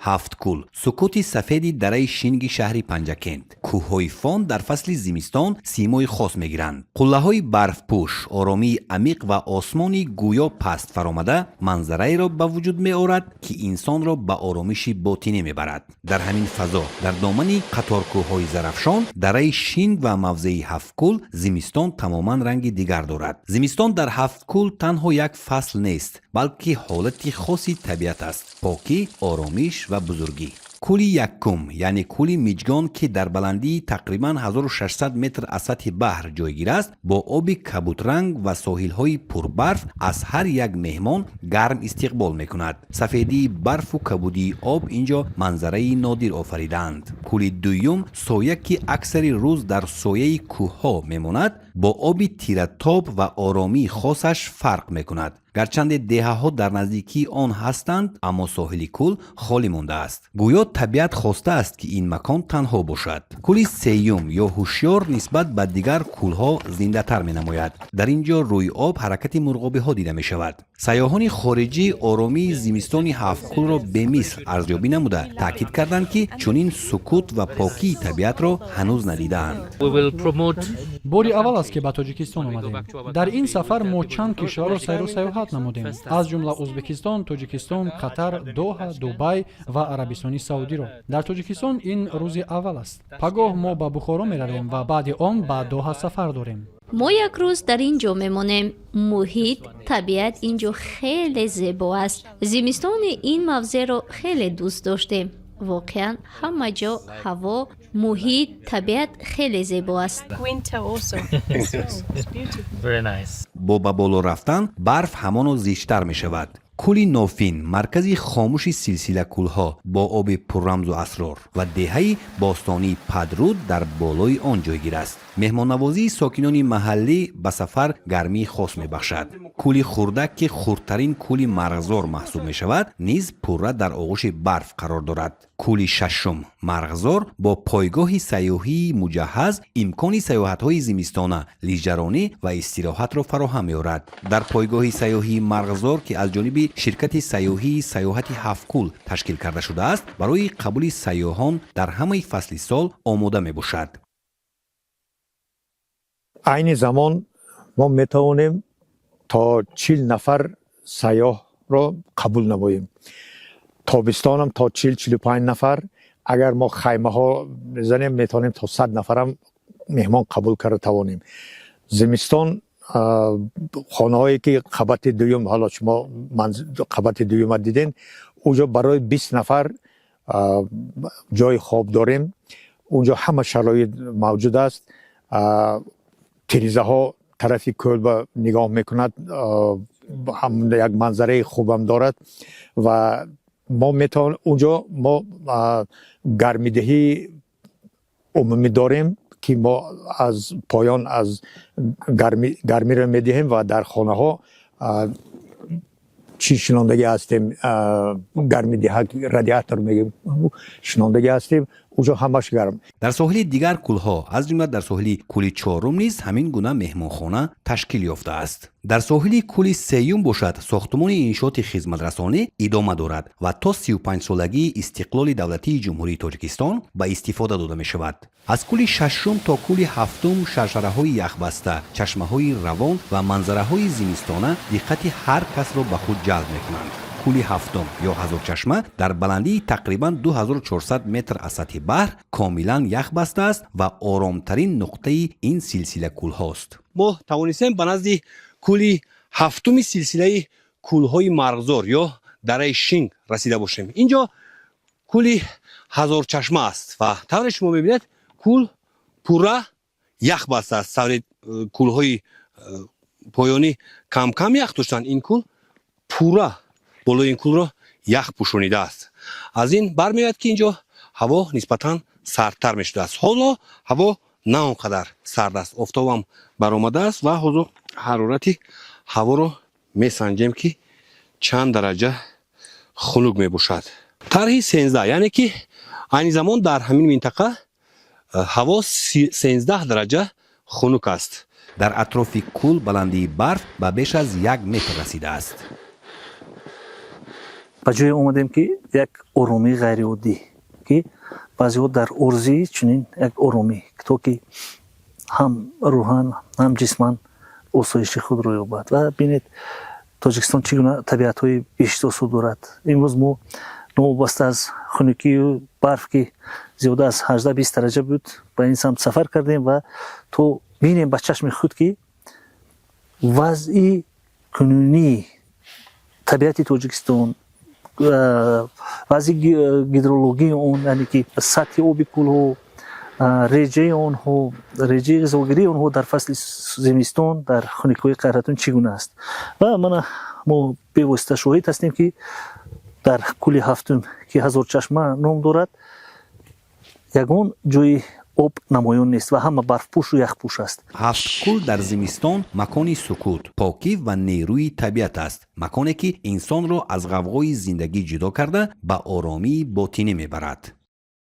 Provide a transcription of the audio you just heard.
Ҳафткул, сукути сафеди дараи Шинги шаҳри Панҷакент, кӯҳҳои Фон дар фасли зимистон симои хос мегиранд. Қуллаҳои барфпӯш, оромии амиқ ва осмони гӯё паст фаромада манзараеро ба вуҷуд меорад, ки инсонро ба оромиши ботинӣ мебарад. Дар ҳамин фазо, дар домани қаторкӯҳҳои Зарафшон, дараи Шинг ва мавзеи Ҳафткул зимистон тамоман ранги дигар дорад. Зимистон дар Ҳафткул танҳо як фасл нест, балки ҳолати хоси табиат аст: покӣ, оромиш ва бузургӣ. Кӯли якум, яъне кӯли Миҷгон, ки дар баландии тақрибан 1600 метр аз сатҳи баҳр ҷойгир аст, бо оби кабудранг ва соҳилҳои пурбарф аз ҳар як меҳмон гарм истиқбол мекунад. Сафедии барфу кабудии об ин ҷо манзараи нодир офаридаанд. Кӯли дуюм, Соя, ки аксари рӯз дар сояи кӯҳҳо мемонад, бо оби тиратоб ва оромии хосаш фарқ мекунад. Гарчанде деҳаҳо дар наздикии он ҳастанд, аммо соҳили кӯл холӣ мондааст, гӯё табиат хостааст, ки ин макон танҳо бошад. Кӯли сеюм ё Ҳушёр нисбат ба дигар кӯлҳо зиндатар менамояд. Дар ин ҷо рӯи об ҳаракати мурғобиҳо дида мешавад. Сайёҳони хориҷӣ оромии зимистони Ҳафткӯлро бемисл арзёбӣ намуда, таъкид карданд, ки чунин сукут ва покии табиатро ҳанӯз надидаанд. Бори аввал аст, ки ба Тоҷикистон омадем. Дар ин сафар мо чанд кишварро сайру сайёҳат намудем, аз ҷумла Ӯзбекистон, Тоҷикистон, Қатар, Доҳа, Дубай ва Арабистони Саудиро. Дар Тоҷикистон ин рӯзи аввал аст. Пагоҳ мо ба Бухоро меравем ва баъди он ба Доҳа сафар дорем. Мо як рӯз дар ин ҷо мемонем. Муҳит, табиат ин ҷо хеле зебо аст. Зимистони ин мавзеъро хеле дӯст доштем. Воқеан, ҳама ҷо, ҳаво, муҳит, табиат хеле зебо аст. Бо ба боло рафтан барф ҳамоно зичтар мешавад. Кӯли Нофин, маркази хомӯши силсила кӯлҳо, бо оби пуррамзу асрор ва деҳаи бостонии Падруд дар болои он ҷойгир аст. Меҳмоннавозии сокинони маҳаллӣ ба сафар гармии хос мебахшад. Кӯли Хурдак, ки хурдтарин кӯли Марғзор маҳсуб мешавад, низ пурра дар оғӯши барф қарор дорад. Кӯли шашум, Марғзор, бо пойгоҳи сайёҳии муҷаҳҳаз имкони сайёҳатҳои зимистона, лижаронӣ ва истироҳатро фароҳам меорад. Дар пойгоҳи сайёҳии Марғзор, ки аз ҷониби ширкати сайёҳии «Сайёҳати Ҳафткӯл» ташкил карда шудааст, барои қабули сайёҳон дар ҳамаи фасли сол омода мебошад. Айни замон мо метавонем то 40 нафар сайёҳро қабул намоем, тобистонам то 40-45 нафар. Агар мо хаймаҳо мезанем, метавонем то 100 нафарам меҳмон қабул карда тавонем. Зимистон хонаҳое, ки қабати дуюм, ҳоло шумо қабати дуюма диден, уҷо барои 20 нафар ҷои хоб дорем. Унҷо ҳама шароит мавҷуд аст. Тирезаҳо тарафи кӯл ба нигоҳ мекунад, як манзараи хубам дорад ва мо метавон унҷо мо гармидиҳии умумӣ дорем, ки мо аз поён аз гармиро медиҳем ва дар хонаҳо чӣ шинондагӣ ҳастем, гармидиҳак, радиатор мегӯем, шинондагӣ ҳастем, уҷо ҳамаш гарм. Дар соҳили дигар кӯлҳо, аз ҷумла дар соҳили кӯли чорум низ ҳамин гуна меҳмонхона ташкил ёфтааст. Дар соҳили кӯли сеюм бошад, сохтмони иншооти хизматрасонӣ идома дорад ва то 35-солагии истиқлоли давлатии Ҷумҳурии Тоҷикистон ба истифода дода мешавад. Аз кӯли шашум то кӯли ҳафтум шаршараҳои яхбаста, чашмаҳои равон ва манзараҳои зимистона диққати ҳар касро ба худ ҷалб мекунанд. Кӯли ҳафтум ё Ҳазорчашма дар баландии тақрибан 2400 метр аз сатҳи баҳр комилан ях бастааст ва оромтарин нуқтаи ин силсила кӯлҳост. Мо тавонистем ба назди кӯли ҳафтуми силсилаи кӯлҳои Марғзор ё дараи Шинг расида бошем. Ин ҷо кӯли Ҳазорчашма аст ва тавре шумо мебинед, кӯл пурра ях бастааст. Тавре кӯлҳои поёнӣ камкам ях доштанд, ин кӯл пурра, болои ин кӯлро ях пӯшонидааст. Аз ин бармеояд, ки ин ҷо ҳаво нисбатан сардтар мешудааст. Ҳоло ҳаво на он қадар сард аст, офтобам баромадааст ва ҳозир ҳарорати ҳаворо месанҷем, ки чанд дараҷа хунук мебошад. Тарҳи 13, яъне ки айни замон дар ҳамин минтақа ҳаво 13 дараҷа хунук аст. Дар атрофи кӯл баландии барф ба беш аз як метр расидааст. Ба ҷое омадем, ки як оромии ғайриоддӣ, ки баъзеҳо дар орзуи чунин як оромӣ, то ки ҳам рӯҳан, ҳам ҷисман осоиши худро ёбад. Ва бинед, Тоҷикистон чӣ гуна табиатҳои беҳиштосо дорад. Имрӯз мо новобаста аз хунукию барф, ки зиёда аз 18-20 дараҷа буд, ба ин самт сафар кардем ва то бинем ба чашми худ, ки вазъи кунунии табиати Тоҷикистон, вазъи гидрологии он, яъне ки сатҳи оби кӯлҳо, реҷаи онҳо, реҷаи ғизогирии онҳо дар фасли зимистон, дар хунукиҳои қаҳратон чӣ гуна аст. Ва мана мо бевосита шоҳид ҳастем, ки дар кӯли ҳафтум, ки Ҳазорчашма ном дорад, ягон ҷои об намоён нест ва ҳама барфпӯшу яхпӯш аст. Ҳафткӯл дар зимистон макони сукут, покӣ ва нерӯи табиат аст, маконе, ки инсонро аз ғавғои зиндагӣ ҷудо карда, ба оромии ботинӣ мебарад.